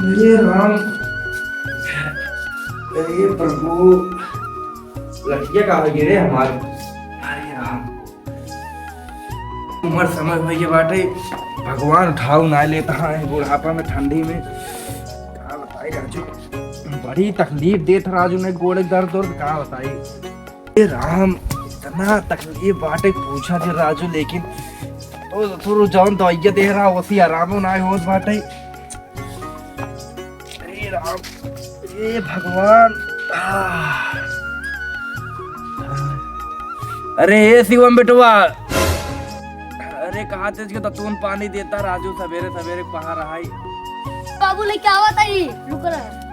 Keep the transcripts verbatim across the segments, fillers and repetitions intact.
हे राम, हे प्रभु, लड़किया का होइ गे रे हमार? अरे राम, उमर समय होइ गे बाटे, भगवान उठाउ नाहीं लेत है बुढ़ापा में, ठंडी में। का बताई राजू, बड़ी तकलीफ देत राजू ने, गोड़े दर्द उर्द, का बताई। ए राम, इतना तकलीफ बाटे, पूछा जे राजू, लेकिन ओ ससुर जौन दवाइया दे रहा, ओसी आरामो नाहीं होत बाटे। अरे राम, ए भगवान, आह। अरे ए शिवम बेटवा, अरे कहाँ तेज के दतून पानी देता राजू, सवेरे सवेरे पहा रहा है। बाबू लेके आवत है, रुक रहा है।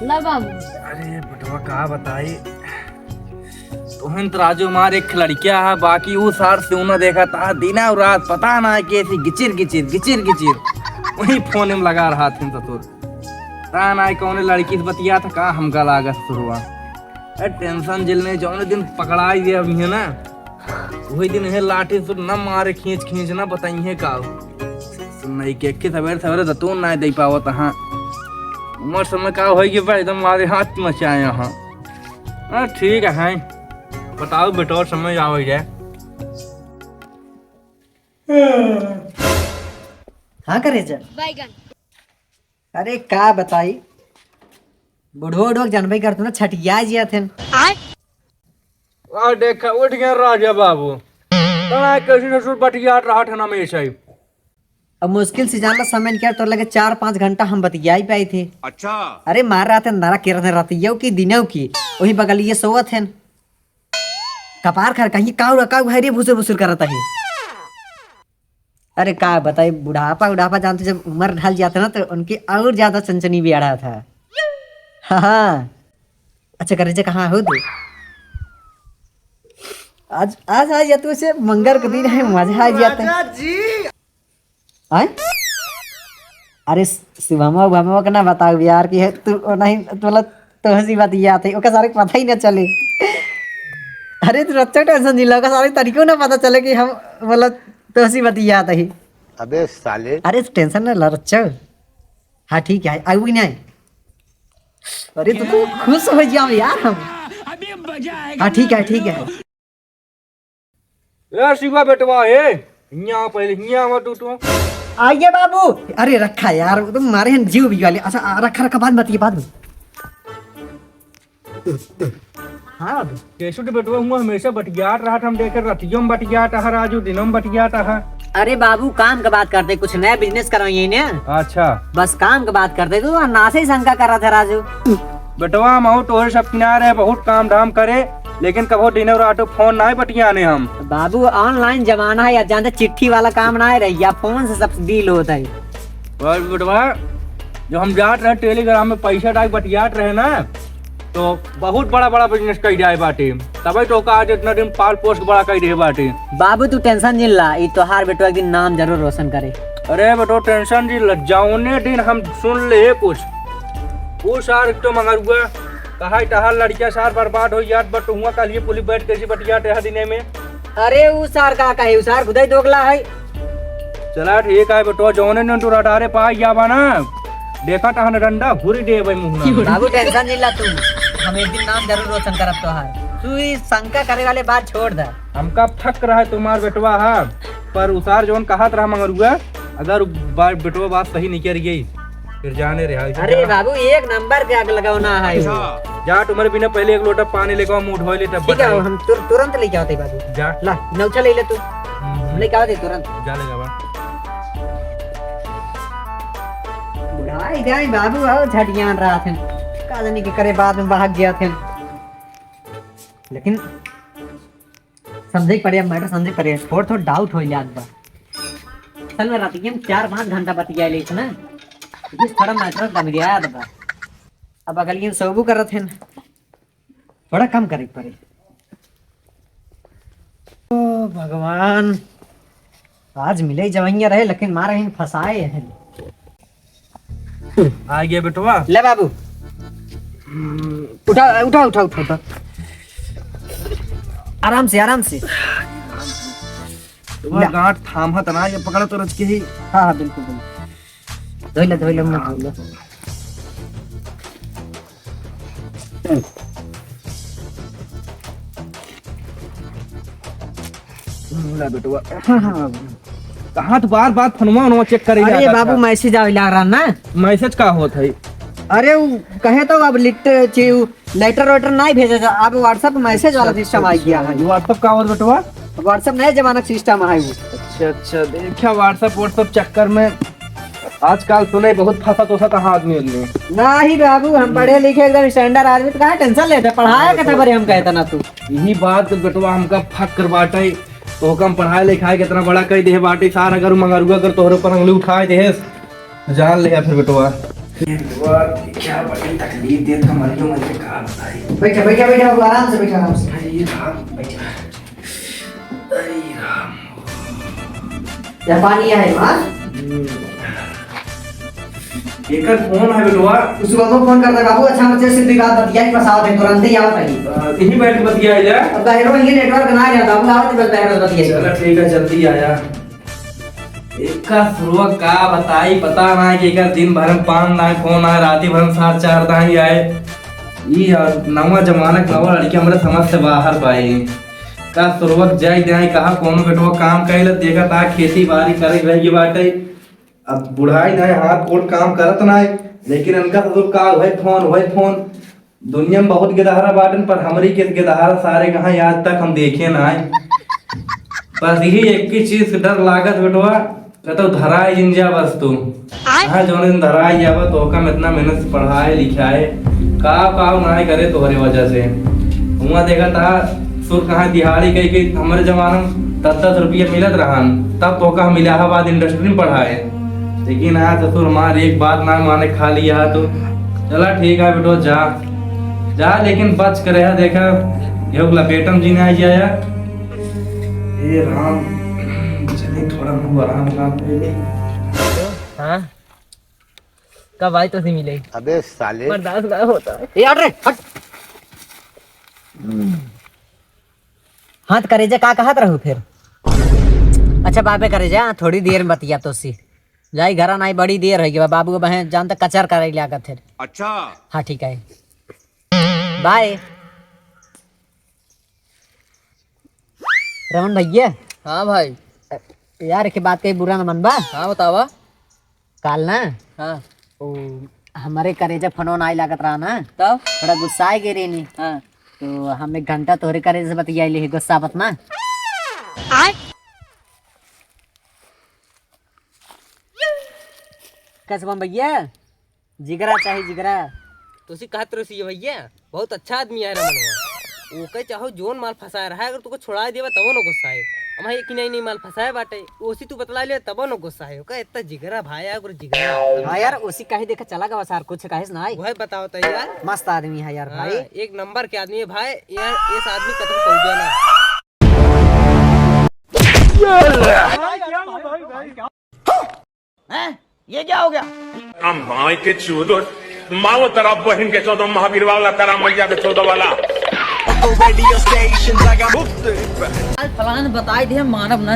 ला बाबू। अरे बेटवा, का बताई, तोहन तो राजू हमार एक लड़किया है, बाकी ऊ सार से उन्हें देखा था दिन और रात, पता ना कैसी गिचिर गिचिर, गिचिर गिचिर, वही फोन में लगा रहा था ससुर। पता ना कौन लड़की से बतिया था, का हमका लागत ससुरवा। ए, टेंशन जेल में जौन दिन पकड़ाई दे अभी है ना, वही दिन है लाठी से न मारे, खींच खींच ना बताइए का। सुन नहीं के, के सवेरे सवेरे दतून ना दे पावत हाँ। उमर समय का होई कि भाई एकदम मारे हाथ मचाए हाँ। हाँ, ठीक है, बताओ बेटा, समय आवे जाए। हाँ करे जा। बैगन। अरे का बताई, बुढ़ो उढ़ो के जानबे करत हो ना, छटिया जिया थे। आय। आ देखा, उठ गया राजा बाबू। तना कैसे ससुर बतियात रहा था ना हमेशा ही। अब मुश्किल से जान ला समय क्या, तोर लगे चार पाँच घंटा हम बतियाई पाई थे। अच्छा। अरे मार रहा थे, नारा के रहे रतियौ की दिनौ की, वही बगलिए सोवत हैं। कपार खर कहीं काऊ रकाऊ है रे, भुसुर भुसुर करत है। अरे का बताई, बुढ़ापा उढ़ापा जानते, जब उम्र ढल जाता ना तो उनकी और ज्यादा चनचनी भी अड़ा था। हाँ, हाँ। अच्छा करे जे कहाँ हो तू? आज, आज, आज या तू से मंगर के दिन है, मजा आ जाता है। राजा जी। आय? अरे शिवमा उबमा के ना बताऊ यार कि है तू नहीं, मतलब तोहसी बतियात है, ओका सारे के पता ही ना चले। अरे तू रच्चा टेंशन नहीं ला, ओका सारे तरीको ना पता चले कि हम मतलब तोहसी बतियात है। अबे साले। अरे तू टेंशन ना ला रच्चा। हाँ ठीक है, आऊ कि नहीं? अरे तू तो खुश हो जाओ यार हम। हाँ ठीक है, ठीक है। ए शिवा बेटवा, ए, हियाँ पहले, हियाँ आवा तू, तू। आइए बाबू। अरे रखा यार, वो तो मारे हैं जीव भी वाले। अच्छा, आ, रखा, रखा, बाद में बतिए, बाद में। हाँ बाबू। केशव के बेटवा हुआ हमेशा बटियात रहा था, हम देखे रतियों में बटियात रहा, राजू दिनों में बटियात रहा। अरे बाबू, काम का बात करते, कुछ नया business करवाइए ना। अच्छा। बस काम का बात करते, तू नासे ही शंका कर रहा था राजू। बेटवा, हम और तोहरे सब किनारे बहुत काम धाम करे, लेकिन कबो दिने रात फोन नाहीं बतियाने हम। बाबू, online जमाना है, अब जानते चिट्ठी वाला काम नाहीं रह गया, फोन से सब deal होता है। बस बेटवा, जो हम जात रहे Telegram में पैसा डाल बतियात रहे ना, तो बहुत बड़ा बड़ा business कई जाए बाटे, तबे तो का आज इतना दिन पाल पोस्ट बड़ा कई रहे बाटे। बाबू तू टेंशन जिन ला, ई तोहार बेटवा एक दिन नाम जरूर रोशन करे। अरे बेटो टेंशन जिन ला, जौने दिन हम सुन ले कुछ, वो सार एक तो मंगरुआ कहा, तहार लड़किया सार बर्बाद हो जात, but हुआ कल ये पुलिस बैठ कैसे बतियात है दिने में। अरे उ सार का कहे, उ सार खुदै दोगला है। चला ठीक है बेटो, जौने ने तू रडारे पाई जाबा ना, देखा तहन डंडा हुरी देबै मुँह ना। बाबू टेंशन नहीं ला तू, हम एक दिन नाम जरूर रोशन करब तोहार। तू ई शंका करे वाले बात छोड़ दे। हमका फक रहा है तुम्हार बेटवा हा, पर उसार जौन कहत रहा मंगरुआ, अगर बा-, बेटवा बात सही नहीं कर गई, फिर जाने रे हाल। अरे बाबू, एक नंबर के आग लगावना है वो। जा, तुम्हारे बिना पहले एक लोटा पानी लेके आओ, मुंह धोए ले, तब ठीक है, बताई। हम तुर-, तुरंत लेके आते बाबू। जा। ला, नौछा ले ले तू। हम्म। हम लेके आते तुरंत। जा लेके आवा। बुढ़ाई जाए बाबू, आओ झटियान रात है। का जाने के करे बाद में भाग गया थे। लेकिन समझे के पड़े, अब matter समझे के पड़े। थोड़ा, थोड़ा doubt हो जात बा। असल में रात के हम चार पाँच घंटा बतिया ले ना, इस थोड़ा matter गमरियात बा। अब अगलियन सोबू करत हैं, थोड़ा कम करे के पड़े। ओ भगवान, आज मिले जवैया रहे, लेकिन मारे हैं फंसाए हैं। आ गया बेटवा। ले बाबू। उठा, उठा, उठा, उठा, उठा। आराम से, आराम से। तुम्हारा ला। गांठ थामा तना, ये पकड़ा तो रच के ही। हाँ, हाँ, बिल्कुल, बिल्कुल। धोइला, धोइला, मत धोइला। ला बेटवा। कहाँ तो बार बार फोनवा उनवा चेक करे अरे जाता बाबू, था। मैसेज आवे लाग रहा ना। मैसेज का होत है? अरे, उ कहे तो अब लिट-, ची-, उ लेटर वेटर नहीं भेजे जा, अब WhatsApp मैसेज वाला सिस्टम आ गया है। ये WhatsApp का होत बेटवा? WhatsApp नए जमाना का सिस्टम है वो। अच्छा, अच्छा, देखा WhatsApp, WhatsApp चक्कर में आजकल सुने बहुत फंसा तो सा कहाँ आदमी उनमें। नहीं बाबू, हम पढ़े लिखे एकदम स्टैंडर्ड आदमी, तो कहाँ टेंशन लेते? पढ़ाया हाँ, के तो बरे हम कहते ना तू। यही बात तो बेटवा हमका फक्र बाटे, तो हम पढ़ाए लिखाए के इतना बड़ा कह दे बाटे, सार अगर मंगरुआ अगर तोहरे पर उंगली उठाए दे, जान ले फिर बेटवा। ये बेटवा, क्या बड़ी तकलीफ दे कमरियों में, का बताई। बैठा, बैठा, बैठा, आराम से बैठा, आराम से। अरे राम, बैठा। अरे राम। क्या पानी है, माँ? हम्म। एकर फोन है बेटवा। उस बाबू फोन करता है, बाबू, अच्छा, हम अच्छे से दुई बात बतिया के फंसावत है, तुरंत ही आवत है। आ, यहीं बैठ के बतिया जा। अब बाहरों ये नेटवर्क ना आ रहा, बाबू, आवत है, बस बाहर बतिया। चला, ठीक है, जल्दी आया। एका सुरवा का बताई, पता ना है कि एकर दिन भर में पान ना फोन आए, राती भर में सात चार दाई आए। ई यार नवा जमाना के नवा लड़की हमरे समझ से बाहर बाई। का सुरवा जाए जाए कहा कोनो बेटवा काम कइले, देखा ता खेती बाड़ी करे रह गई बाटे। अब बुढ़ाई ना है, हाथ गोड़ काम करत ना है, लेकिन इनका ससुर का वही फोन, वही फोन। दुनिया में बहुत गिदहरा बाटन, पर हमरी के गिदहरा सारे कहाँ आज तक हम देखे ना है। बस यही एक ही चीज से डर लागत बेटवा, कतौ धराए जिन जा बस तू। आय। हाँ, जौन दिन धराए जाबा तो ओका में इतना मेहनत से पढ़ाए लिखाए, का का ना करे तोहरे वजह से। हुआ देखा था सुर कहाँ दिहाड़ी कह के हमरे जमाना में दस दस रुपया मिलत रहन, तब तो ओका हम इलाहाबाद इंडस्ट्री में पढ़ाए। लेकिन आज ससुर हमार एक बात ना माने, खा लिया तो। चला ठीक है बेटो, जा जा, लेकिन बच के रहा, देखा ये लपेटम जी ने आ जाया। ए राम, चली थोड़ा मुंह आराम काम कर ले। हाँ, कब आई तो से मिले? अबे साले। बर्दाश्त ना होता है। ए, हट रे, हट। हाँ, तो करेजा का कहत रहू फिर? अच्छा, बाबे करेजा, थोड़ी देर में बतिया तो सी। जाई घरा नाई, बड़ी देर है कि बाबू के बहन जान तक कचर करे लागत है। अच्छा। हाँ, ठीक है, बाय। रमन भैया। हाँ भाई। यार, एक बात कही, बुरा न मनबा? हाँ, बतावा। काल ना, हाँ। ओ, हमरे करेजा फोनो नाई लागत रहा ना, तब? थोड़ा गुस्सा आ गए रहनी। हाँ। तो हम एक घंटा तोहरे करेजा से बतियाई ले, गुस्सा मत ना। आय? कसबम भैया, जिगरा चाही, जिगरा। तो उसी कहत रहो सी भैया, बहुत अच्छा आदमी है रमनवा। ओके चाहो जोन माल फंसाए रहा है, अगर तुको छोड़ाए देवा तबो न गुस्साए। हम एक ही नहीं, नहीं माल फंसाए बाटे, ओसी तू बतला ले तबो न गुस्साए। ओका इतना जिगरा भाई है, ओकर जिगरा। हाँ यार, ओसी कहे देखा चला गवा सार, कुछ कहे से ना आई। वह बताओ तो यार। मस्त आदमी है यार हाँ, भाई। एक नंबर के आदमी है भाई। यार, इस आदमी कतई पहुंचा ना। हैं? ये क्या हो गया? हम भाई के चूदो, माँ वो तेरा बहन के चौदह महावीर वाला, तेरा मैया के चौदह वाला। आज फलाने बताई दे, मानब ना।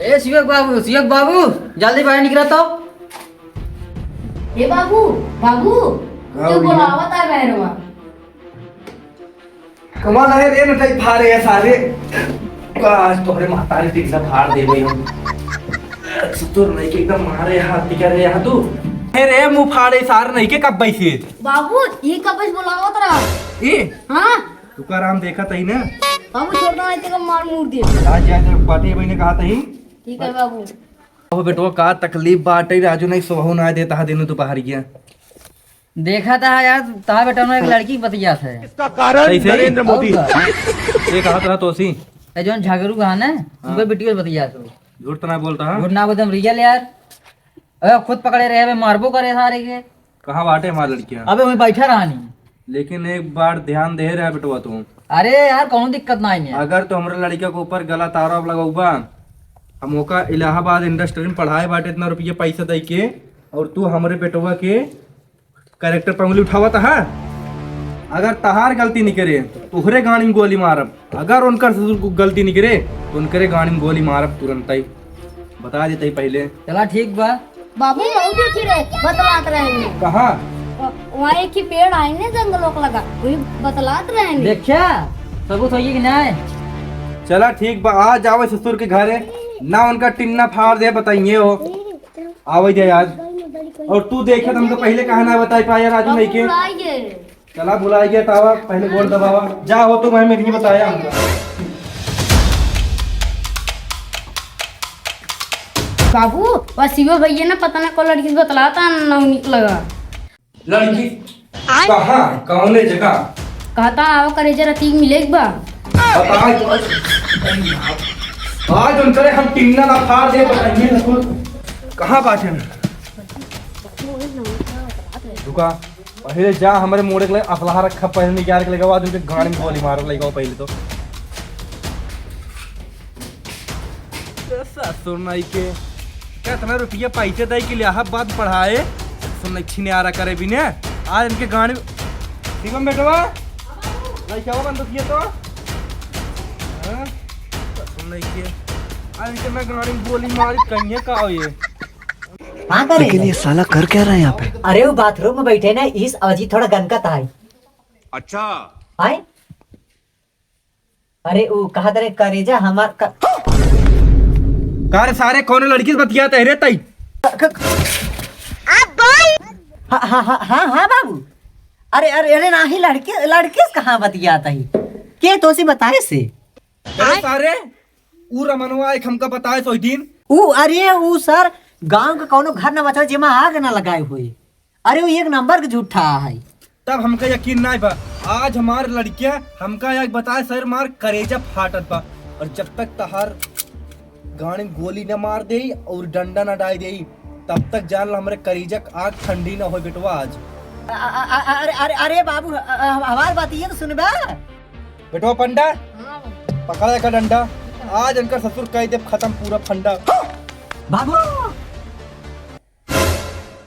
ए शिवक बाबू, शिवक बाबू, जल्दी बाहर निकला तो। ए बाबू, बाबू, हाँ तो भैया। बुलावा था बहनवा। कमाल है रे, नटई फारे है सारे। आज तोहरे महतारी टिकना फाड़ दे भाई हम। ससुर नहीं के एकदम मारे हाथ निकल रहे यहाँ तू। हे रे मुंह फाड़े सार नहीं के कब बैसे। बाबू, ये कब से बुलावत रहा? ए? हाँ। तुकाराम देखा तही ना। बाबू छोड़ दो, नहीं तो मार मुड़ दे। आज जाए तो बाटे भाई ने कहा तही। ठीक है बाबू। अब बेटवा का तकलीफ बाटे, राजू नहीं सोहू ना देता है दिन दोपहर गया। देखा था यार, तहा बेटा उन्होंने एक लड़की बतियात है। इसका कारण कैसे? नरेंद्र मोदी। और का? ये कहा था तोसी? ए, जोन झगड़ू कहा ना, हाँ। उनके बेटी और बतियात हो। झूठ तो ना बोलता, हाँ? झूठ ना बोलता, हम रियल यार। अबे खुद पकड़े रहे, अबे मारबो करे सारे के। कहाँ बाटे हमार लड़कियाँ? अबे वहीं बैठा रहा नहीं। लेकिन एक बार ध्यान दे रहा बेटवा तू। अरे यार, कौनो दिक्कत ना है। अगर तो हमारे लड़किया के ऊपर गलत आरोप लगौबा, हम ओका इलाहाबाद इंडस्ट्री में पढ़ाए बाटे इतना रुपया पैसा दे के, और तू हमारे बेटवा के कैरेक्टर पर उंगली उठावत हा? अगर तहार गलती निकरे, तो तोहरे गाड़ी में गोली मारब। अगर उनकर ससुर को गलती निकरे, तो उनकरे गाड़ी में गोली मारब तुरंतई। बता देते ही पहले। चला ठीक बा। बाबू, वहू देखी रे, बतलात रहेन। कहाँ? व-, वहाँ एक ही पेड़ आए ने जंगलों के लगा, वही बतलात रहेन। देखा, सबूत होइए कि नहीं? चला ठीक बा, आ जावे ससुर के घरे, ना उनका टिन्ना फाड़ दे, बताइए हो। आवे जाए आज। और तू देखे तो हमको पहले कहा ना बताई पाया राजू नहीं के। चला भुलाइ गया तावा, पहले गोड़ दबावा। जा हो तो मैं नहीं बताया हमको। बाबू, बस यो भैया ना पता ना को लड़की से बतलाता ना निकलगा। लड़की? कहाँ? कौने जगह? कहता आओ करेजा रतीक मिले एक बार। बताए तो। आज उनकरे हम टिन्ना ना फाड़ दे, बताइए ना कुछ। कहाँ बाटे? रुका, पहले जा हमरे मोड़े के लिए असलहा रखा, पहले निकाल के लेके आओ, आज उनके गाड़ी में गोली मार लेके आओ पहले तो। ए ससुर नाई के, कितना रुपया पैसे दे के इलाहाबाद पढ़ाए, ससुर नाई छिनारा करे बिने, आज इनके गाड़ी में, ठीक है बेटवा, लेके आओ बंदूकिया तो। हाँ? ससुर नाई के, आज इनके मैं गाड़ी में गोली मारी, कहीं का हो ये? हाँ करे? लेकिन ये साला कर क्या रहा है यहाँ पे? अरे वो बाथरूम में बैठे ना, इस अवजी थोड़ा गनकत है। अच्छा। आए? अरे वो कहा तरे करेजा हमार क- का रे सारे कौन लड़की से बतियात है रे तई? क- क- हाँ, हाँ, हाँ, हाँ, हाँ, बाबू। अरे, अरे, अरे, नाही लड़के, लड़के से कहाँ बतियात है? के तोसे बताए से? अरे सारे, ऊ रमनवा एक हमका बताए सोई दिन। ऊ, अरे, ऊ सर, गांव के कौनो घर न बचा जेमा आग न लगाए होए। अरे, ऊ एक नंबर के झूठा है। तब हमका यकीन नाई बा। आज हमार लड़किया हमका एक बताए सर, मार करेजा फाटत बा। और जब तक तहार गाड़ी में गोली न मार देई और डंडा न डाल देई, तब तक जान ला हमरे करेजा के आग ठंडी न होए बेटवा आज। अ-, अ-, अ-, अरे, अरे, अरे बाबू, अ-, अ-, हमार बात ये तो सुनबा। बेटवा पंडा, हाँ बाबू। पकड़ा का डंडा, आज इनका ससुर कह देब खत्म पूरा फंडा। बाबू,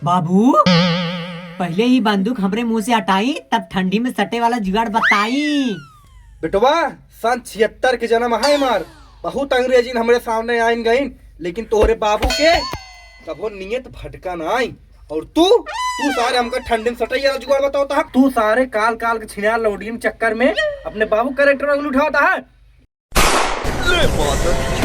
बाबू, पहले ही बंदूक हमरे मुंह से हटाई, तब ठंडी में सटे वाला जुगाड़ बताई। बेटवा, सन छिहत्तर के जन्म है हमार, बहुत अंग्रेजीन हमरे सामने आइन गइन, लेकिन तोहरे बाबू के कभो नियत भटका नाई। और तू, तू सारे हमका ठंडी में सटे वाला जुगाड़ बतावत है। तू सारे काल काल के छिनार लौंडियन चक्कर में अपने बाबू कैरेक्टर में उंगली उठावत है। ले माता की